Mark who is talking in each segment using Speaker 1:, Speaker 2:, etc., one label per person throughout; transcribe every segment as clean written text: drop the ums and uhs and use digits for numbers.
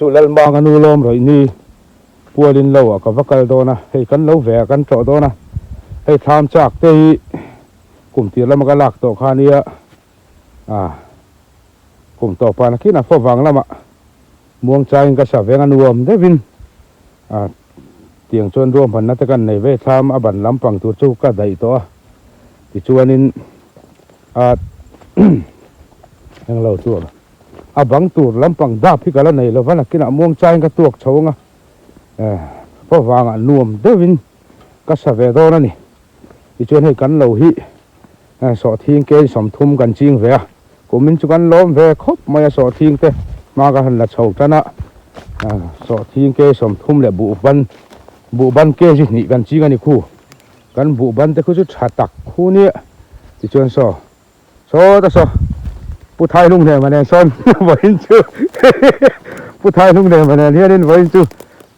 Speaker 1: Chu Lalmang a nu lawm rawih ni pualin lo ah ka va kal dawn a, hei kan lo ve ah kan tlawh dawn a, hei thlam chak te hi kum tir lama ka lak tawh kha nia ah kum tawpa nakin a favang lamah muang changin ka sa veng a nuam deuhin ah tiang chuan ruahmanna te kan nei ve thlam a ban lampang tur chu ka daih tawh a tichuanin ah englo chu A bang tur lampang dap hi ka la nei lova, nakinah muangchain ka tuak chho anga favangah nuam deuhin ka sa ve dawn a ni. Tichuan hei kan lo hi sawhthing kei 30 kan ching ve a, kumin chu kan lawm ve khawp mai a sawhthing te hma ka han la chho tan a, sawhthing kei 30 leh buhban buhban kg hnih kan ching a ni khu, kan buhban te khu chu tha tak khu nia tichuan saw. Saw ta saw Pu Thai hlung hneh manen sawn vawiin chu Pu Thai hlung hneh manen hianin vawiin chu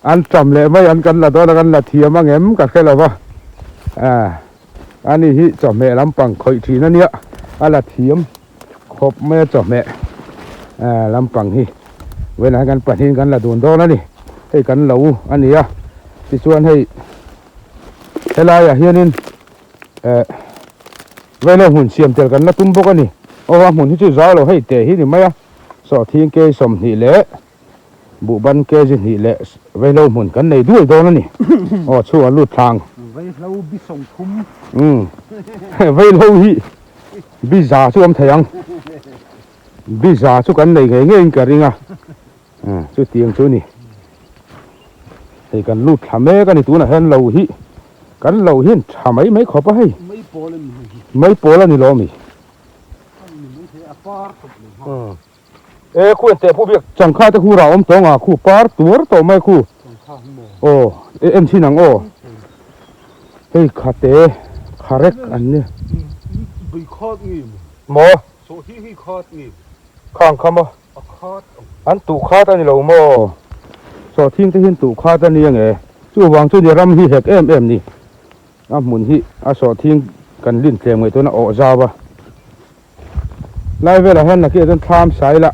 Speaker 1: an tam leh mai an kan la dawn a kan la thiam ang em ka hre lo va ani hi chawhmeh lampang khawih thin ania a la thiam khawp mai a chawhmeh lampang hi vawiinah hian kan pahnihin kan la dun dawn a ni hei kan lo a ni a tichuan hei helaiah hianin eh Velo hmun siam tel kan la tum bawk a ni. Aw a hmun hi chu zau lo hei teh hi ni mai a, sawhthing kg 20 leh buhban kg 2 leh veilo hmun kan nei duai dawn a ni. Aw chhungah lut thlang.
Speaker 2: Veihlo bi 30.
Speaker 1: Umm veihlo hi bi za chu awm thei ang. Bi za chu kan nei ngei ngeiin ka ring a, chutiang chu a ni. Hei kan lut thla mek a ni tunah hian lo hi. Kan lo hian tha mai mai khawp a hei.
Speaker 2: Mai pawl a ni hei hi.
Speaker 1: Mai pawl a ni lo mi.
Speaker 2: Ni mai thei a par tawp lo ha.
Speaker 1: E khu en teh pu biak changkha te khu rah awm tawng a khu par tuar tawh mai khu.
Speaker 2: Changkha hi maw.
Speaker 1: Aw e en thin ang aw. Hei khate kharek an ni.
Speaker 2: Bui khat nge maw.
Speaker 1: Maw.
Speaker 2: Saw hi hi khat nge.
Speaker 1: Khang kha maw.
Speaker 2: A khat ang.
Speaker 1: An tuh khat a ni lo maw? Sawhthing te hian tuh khat a ni ange. Chuvang chu ni ram hi hek em em ni. A hmun hi a sawhthing kan lin tlem ngaih tuan a awh zau a. Lai velah hian nakih ah chuan thlam sai lah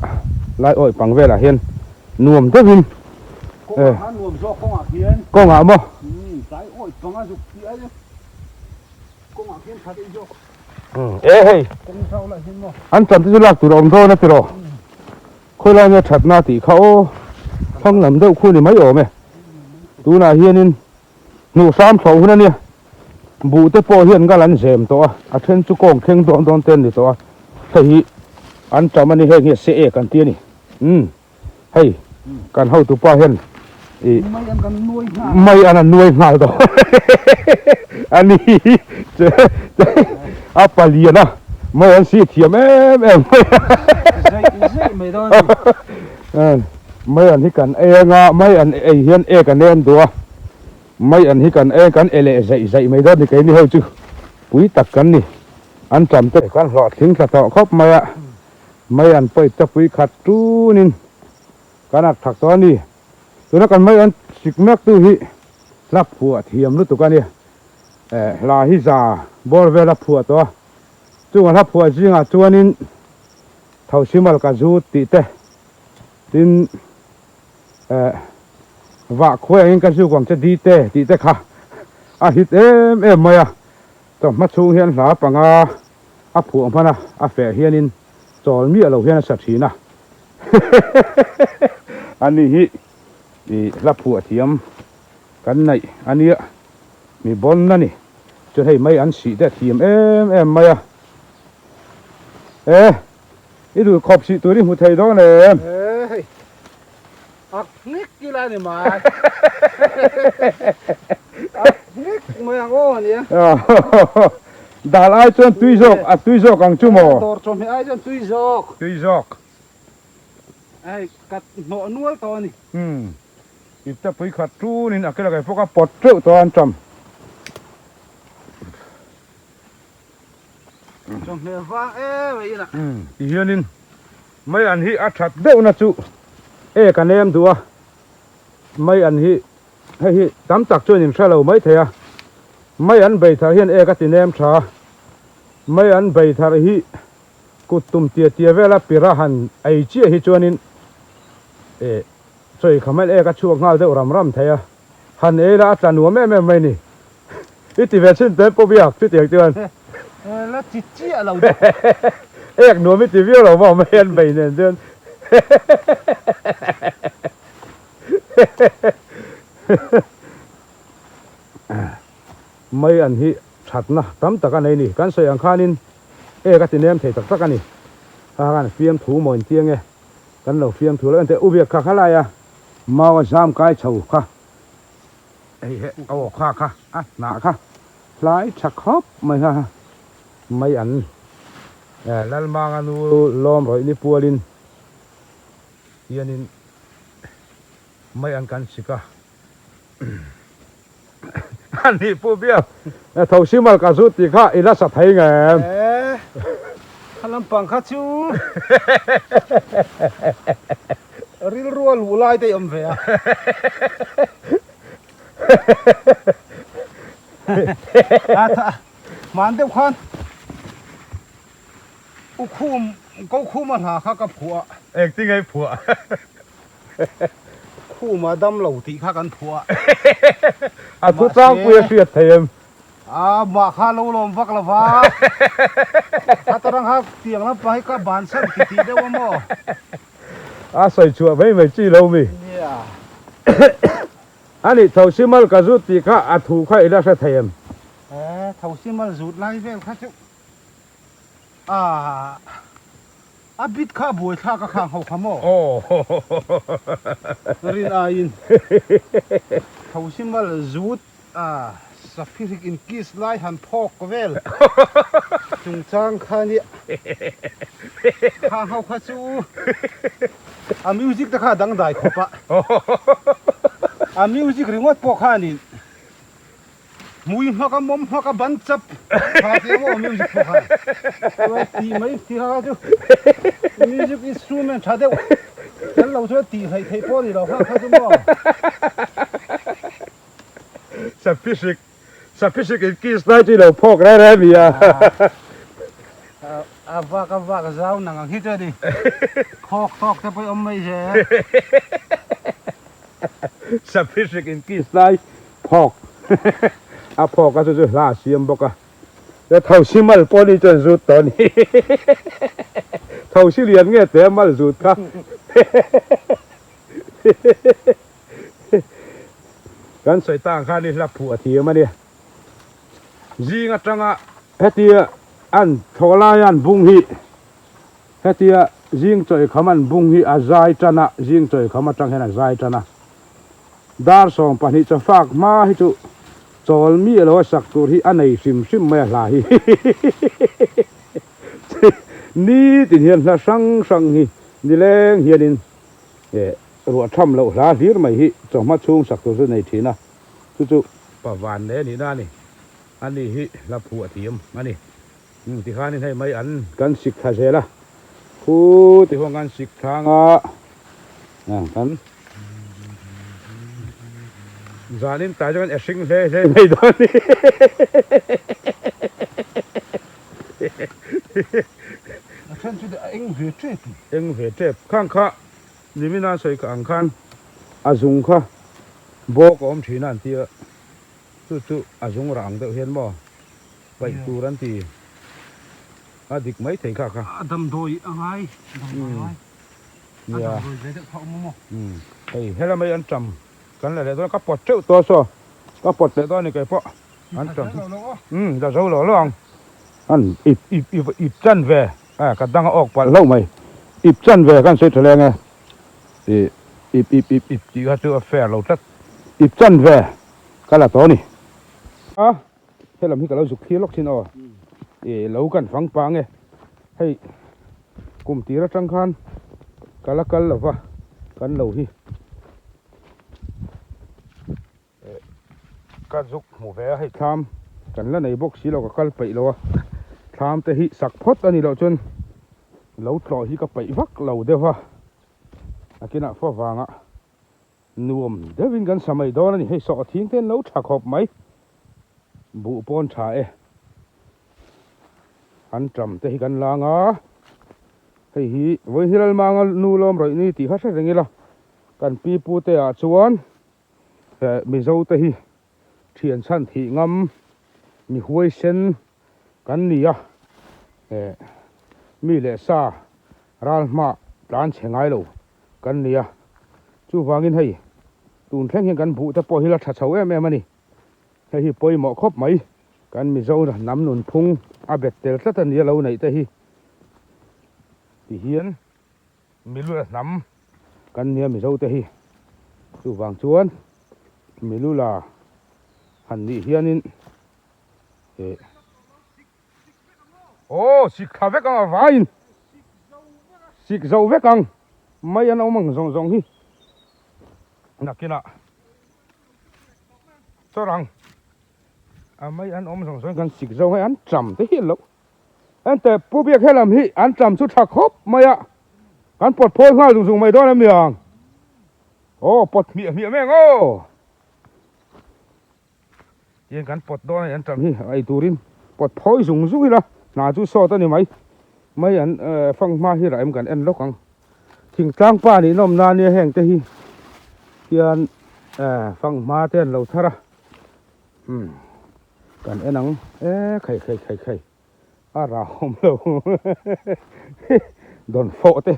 Speaker 1: lai awih pang velah hian nuam deuhin.
Speaker 2: Kawngah khan nuam zawk kawngah khian.
Speaker 1: Kawngah maw?
Speaker 2: Umm tlai awih pang a zuk tih ai a. Kawngah khian tha deuh zawk.
Speaker 1: E hei an tam te chu lak tur a awm dawn a tiraw khawilai nge thatna tih kha aw thlang lam deuh khu ni mai awm e tunah hianin hnuh hram thlawh hun a nia buh te pawh hian ngal an zem tawh a a then chu kawng thleng dawn dawn te an ni tawh a hei hi an tam a ni heng hi se ek an ti a ni umm. Hei kan hotupa hian ih mai an an nuai nghal tawh a ni a palian a mai an si thiam em em mai a mai an hi kan eng a mai an ei hian ek an em duh a mai an hi kan eng kan e leh zaih zaih mai dawn ni keini ho chu pui tak kan ni an tam te kan hlawhtling thla tawh khawp mai a. Mai an pawi ta pui khat tunin kan ak thak tawh a ni. Tuna kan mai an sik mek tu hi hla phuah thiam lutuk a ni. Eh hla hi za bawr vel a phuah tawh a. Chung a hla phuah zingah chuanin Thosimal ka zut tih te tin eh vah khuai angin ka zuk ang che di te tih te kha a hit em em mai a. Chawhma chhung hian hla panga A phuah hman a, a feh hianin chawl miah lo hian a sa thin a. Ani hi i hla phuah thiam kan neih a nia, mi bawn a ni. Chuan hei mai an sih te a thiam em em mai a. E, i duh khawp sih tur i hmu thei dawn em?
Speaker 2: E, hei ak hnik ila a ni mai. Ak hnik mai ang aw ania.
Speaker 1: Dal ai chuan tui zawk a tui zawk ang chu maw?
Speaker 2: Dawr chawhmeh ai chuan tui zawk.
Speaker 1: Tui zawk.
Speaker 2: Hei ka hnawh nual tawh a ni.
Speaker 1: Umm ipte pui khat tunin a kela kai pawk a pawt teuh tawh a an ṭam.
Speaker 2: Chawhmeh vang em a inah.
Speaker 1: Umm tihianin mai an hi a that deuhna chu e ka nem duh a mai an hi hei hi tam tak chuan in hre lo mai thei a mai an bei thar hian ek a ti nem tha a mai an bei thar hi kut tum tia tia vela pira han ei chiah hi chuanin eh. Chawi kha mai ek a chhuak nghal deuh ram ram thei a, han ei la a tla nuam em em mai ni. I ti ve chhin te pawh biak chutiang chuan.
Speaker 2: La chi chiah lo deuh.
Speaker 1: Ek nuam i ti viau lo maw mai an bei nen chuan. Mai an hi thatna tam tak a nei ni. Kan sawi ang khanin ek a ti nem thei tak tak a ni. Kha khan fiamthu maw intiang e. Kan lo fiamthu lo enteh u biak kha kha lai a mau a zam kai chho kha hei he aw kha kha a hnah kha hlai tha khawp mai kha mai an Lalmanga nu lawm rawih ni pualin hianin mai an kan chik a a nih pu biak tho simal ka zut tih kha i la sa thei nge em?
Speaker 2: Kha lampang kha chu rilru a luh lai te i awm ve a. Hman deuh khan U Khum, Ko Khuma hla kha ka phuah.
Speaker 1: Engtin nge i phuah?
Speaker 2: Khuma dam lo tih kha kan phuah.
Speaker 1: A thu tlangpui a hriat thei em?
Speaker 2: A mah kha lo lawm vak lo va. Kha tarang kha tiang lampang hi ka bansan ti tih deuh a maw?
Speaker 1: A sawi chhuah mai mai chi lo mi.
Speaker 2: Nia.
Speaker 1: A nih tho simal ka zut tih kha a thu kha i la hre thei em?
Speaker 2: E, tho simal zut lai vel kha chu. A a bit kha a buai thlak a khang ho kha maw? Rin aiin Thosimal zut a Saphihrik in kiss lai han phawk vel chungchang kha nia khang ho kha chu a music te kha a dangdai khawp a, a music ringawt pawh khanin Hmui hmak a mawm hmak a ban chap tha tih emaw music pawh kha chuan tih mai tih kha chu music instrument tha deuh tel lo chuan tih hleih theih pawh a ni lo kha kha chu maw.
Speaker 1: Saphihrik Saphihrik in kiss lai chu i lo phawk reng reng a mi a.
Speaker 2: A vak a vak zau nang ang hi chu a ni. Khawk tawk te pawh i awm mai zel.
Speaker 1: Saphihrik in kiss lai Phawk a phawk a chu chu hla a siam bawk a chuan thosi mal pawh ni chuan zut tawh a ni thosi lian nge teh a mal zut kha kan sawi tak ang khan i hla phuh a thiam a nia zing atanga hetia an thlawh laia an bung hi hetia zing chawih kham an bung hi a zai tan a zing chawih kham atang hian a zai tan a. Dar 12 chawfak hma hi chu chawl mi alo a sak tur hi a nei hrim hrim mai a hla hi nitin hian hla hrang hrang hi nileng hianin eh ruah tham loh hla hlir mai hi chawhma chhung sak tur chu nei thin a chu chu Pavan leh nihna a ni ani hi hla phuah thiam a ni tikhanin hei mai an kan sik thla zel a khu tihuan kan sik thlang a kan. Zanin tlai chuan e hring hle hle mai dawn a ni.
Speaker 2: A then chu a eng ve tep.
Speaker 1: Eng ve tep. Khang kha nimina sawi ka ang khan a zung kha bawk a awm thin a an ti a, chu chu a zung rah ang deuh hian maw paih tur an ti a dik mai thei kha kha.
Speaker 2: A damdawi a ngai, damdawi a ngai.
Speaker 1: Nia. Hei helai mai an tam kan la leh dawn ka pawt teuh tawh saw ka pawt leh dawn a ni kei pawh an tam umm la zo lo lo ang an ip ip ip ip chan ve a ka dang a awk palh hlauh mai ip chan ve kan sawi tha leng e ih ip ip ip ip tih kha chu a fair lo tlat ip chan ve ka la tawh a ni a helam hi ka lo zuk thlir lawk thin aw ih lo kan fang pang e hei. Kum tir atang khan ka la kal lova kan lo hi ka zuk hmu ve a hei thlam kan la nei bawk si lo ka kal peih lo a thlam te hi sak phawt a ni loh chuan lo tlawh hi ka peih vak lo deuh a a kinah fo vanga nuam deuhin kan sa mai dawn a ni hei sawh thing te an lo tha khawp mai buh pawn tha e. An ṭam te hi kan lang a, hei hi Vawihnilal Manga nu lawm rawih ni tih kha hre reng ila. Kan pi pu te ah chuan Mizo te hi thian chhan thih ngam mi huaisen kan ni a, mi leh sa ral hma tlan chhe ngai lo kan ni a. Chuvangin hei tun thleng hian kan buh te pawh hi la tha chho em em a ni. Hei hi pawimawh khawp mai. Kan Mizo hnam nunphung a bet tel tlat a nia lo neih te hi tihian Milula hnam kan nia Mizo te hi. Chuvang chuan Milula han nih hianin eh aw sik thla vek ang a vaiin sik zo vek ang mai an awm ang zawng zawng hi nakinah chawrang a mai an awm zawng zawng kan sik zo hei an ṭam te hi lo ente pu biak helam hi an ṭam chu ṭha khawp mai a kan pawt phawi nghal zung zung mai dawn em niang aw pawt hmiah hmiah mai ang aw tihian kan pawt dawn a ni an ṭam hi ei turin pawt phawi zung zung ila hna chu sawt a ni mai mai an fanghma hi rah em kan en lawk ang. Thingtlang pa nih nawm na nia heng te hi hian fanghma te an lo thar a umm kan en ang e khai khai khai khai a rah awm lo dawn fawh te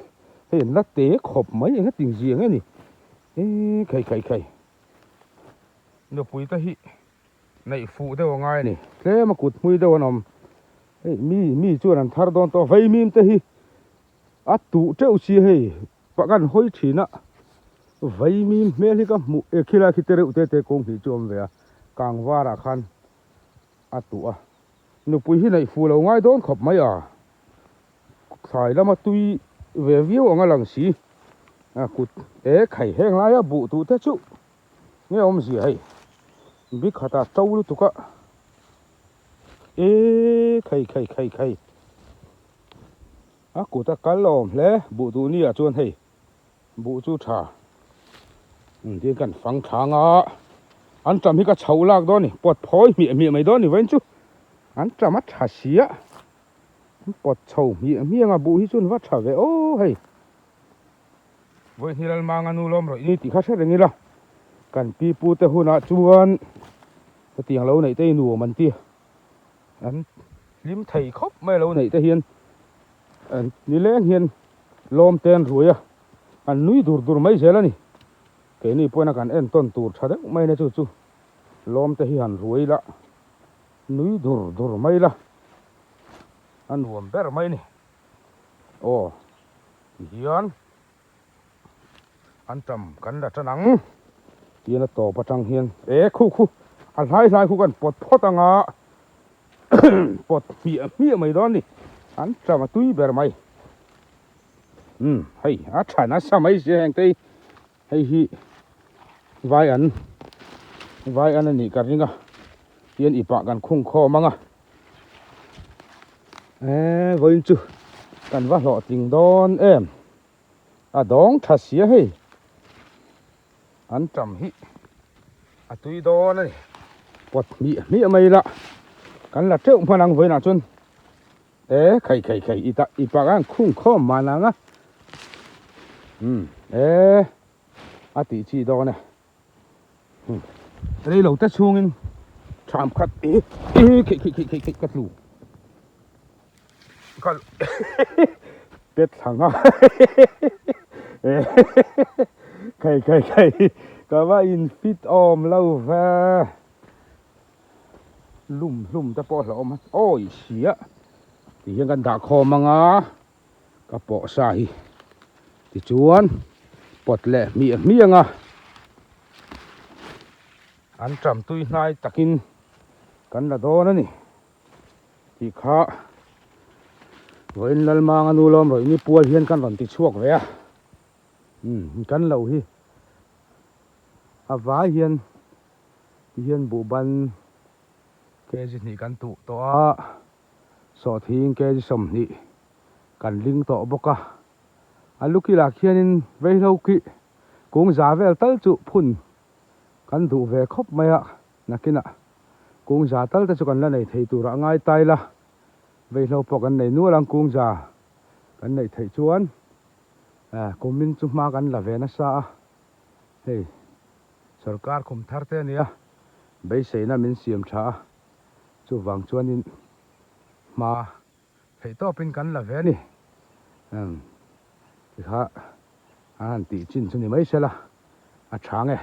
Speaker 1: hei an la te khawp mai eng a ting zia nge ni e khai khai khai nupui te hi neih fuh deuh a ngai a ni tlem a kut hmui deuh an awm hei mi mi chuan an thar dawn tawh vaimim te hi. A tuh teuh si hei pah kan hawi thin a, vaimim hmel hi ka hmuh e khilai khi te reuh te te kawng hnih chu a awm ve a, kang varah khan a tuh a, nupui hi neih fuh lo ngai dawn khawp mai a, thlai lama tui ve viau ang a lang si, a kut e khai heng laia buh tuh te chu nge awmzia hei, bikhatah to lutuk a e khai khai khai khai. A kut a kal awm hle buh duh ni ah chuan hei buh chu tha engtin kan fang thlang a an tam hi ka chho lak dawn ni pawt phawi hmiah hmiah mai dawn ni vawiin chu an tam a tha si a an pawt chho hmiah hmiah ang a buh hi chuan va tha ve aw hei vawiin hi Lalmanga nu lawm rawih ni tih kha hre reng ila kan pi pu te hunah chuan hetiang lo neih te hi nuam an ti a. An hlim thei khawp mai lo neih te hian an nileng hian lawm te an ruai a, an nui dur dur mai zel a ni. Keini pawhin a kan entawn tur tha deuh mai na chu chu lawm te hi han ruai la, nui dur dur mai la, a nuam ber mai a ni. Aw tihian An tam kan la tan ang. Tian a tawp atang hian e khu khu a hlai hlai khu kan pawt phawt anga pawt hmiah hmiah mai dawn ni. An tam a tui ber mai. Um hei a tha nasa mai sia heng te hi hei hi vai an vai an anih ka ring a tian ipah kan khung khawm anga e vawiin chu kan va hlawhtling dawn em. A dawng tha sia hei. An tam hi a tui dawn a ni. Pawt hmiah hmiah mai ila kan la teuh hman ang vawiinah chuan e khai khai khai i i pak a khung khawm man ang a um e a tih chi dawn e rei lo te chhungin tham khat e e khi khi khi khi khi ka tlu ka pet thlang a khai khai khai ka va in fit awm lo ve lum hlum te pawh hlauhawm a awi sia ti hian kan dah khawm ang a. Ka pawh sa hi tichuan pawt leh hmiah hmiah ang a, an ṭam tui hnai takin kan la dawn a ni tih kha vawiin Lalmanga nu lawm rawih ni pual hian kan rawn ti chhuak ve a, umm kan lo hi a vai hian tihian buhban kg hnih kan tuh tawh a. Sawhthing kg 20 kan ling tawh bawk a, a lu kilah khianin veihlo khi kung za vel tal chu phun kan duh ve khawp mai a, nakinah kung za tal te chu kan la nei thei turah a ngai tai la, veihlo pawh kan nei nual ang kung za kan neih theih chuan kumin chu hma kan la ve nasa a. Hei sorkar khum thar te a nia, beiseina min siam tha a, chuvang chuanin hma theih tawpin kan la ve a ni. Umm tikha an han tih chin chu ni mai sela a tha nge.